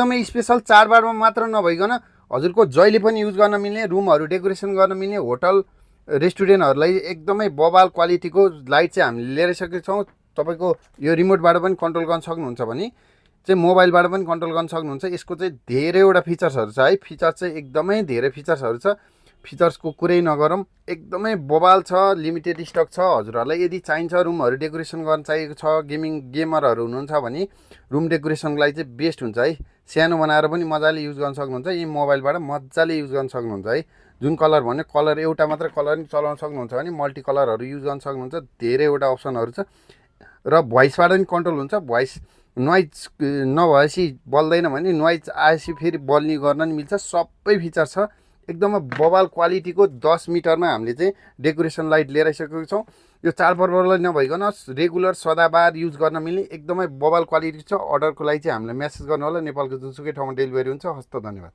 एकदमै स्पेसल चाडबाडमा मात्र नभइकन हजुरको जहिले पनि युज गर्न मिल्ने, रुमहरू डेकोरेसन गर्न मिल्ने, होटल रेस्टुरेन्टहरूलाई एकदमै बबाल क्वालिटीको लाइट चाहिँ हामीले लिएर सकेका छौँ। तपाईँको यो रिमोटबाट पनि कन्ट्रोल गर्न सक्नुहुन्छ भने चाहिँ मोबाइलबाट पनि कन्ट्रोल गर्न सक्नुहुन्छ। यसको चाहिँ धेरैवटा फिचर्सहरू छ है, फिचर चाहिँ एकदमै धेरै फिचर्सहरू छ। फिचर्सको कुरै नगरौँ, एकदमै बबाल छ, लिमिटेड स्टक छ। हजुरहरूलाई यदि चाहिन्छ रुमहरू डेकोरेसन गर्न चाहिएको छ, गेमरहरू हुनुहुन्छ भने रुम डेकोरेसनको लागि चाहिँ बेस्ट हुन्छ है। सानो बनाएर पनि मजाले युज गर्न सक्नुहुन्छ, यी मोबाइलबाट मजाले युज गर्न सक्नुहुन्छ है। जुन कलर भन्यो कलर एउटा मात्र कलर नि चलाउन सक्नुहुन्छ भने मल्टी कलरहरू युज गर्न सक्नुहुन्छ। धेरैवटा अप्सनहरू छ र भोइसबाट पनि कन्ट्रोल हुन्छ। भोइस नोइज नभएपछि बल्दैन भने नोइज आएपछि फेरि बल्ने गर्न नि मिल्छ। सबै फिचर छ, एकदमै बबाल क्वालिटीको 10 मिटरमा हामीले चाहिँ डेकोरेसन लाइट लिएर आइसकेको छौँ। यो चाडपर्वलाई नभइकन रेगुलर सदाबार युज गर्न मिल्ने एकदमै बबाल क्वालिटी छ। अर्डरको लागि चाहिँ हामीलाई मेसेज गर्नु होला। नेपालको जुनसुकै ठाउँमा डेलिभरी हुन्छ। हस्त, धन्यवाद।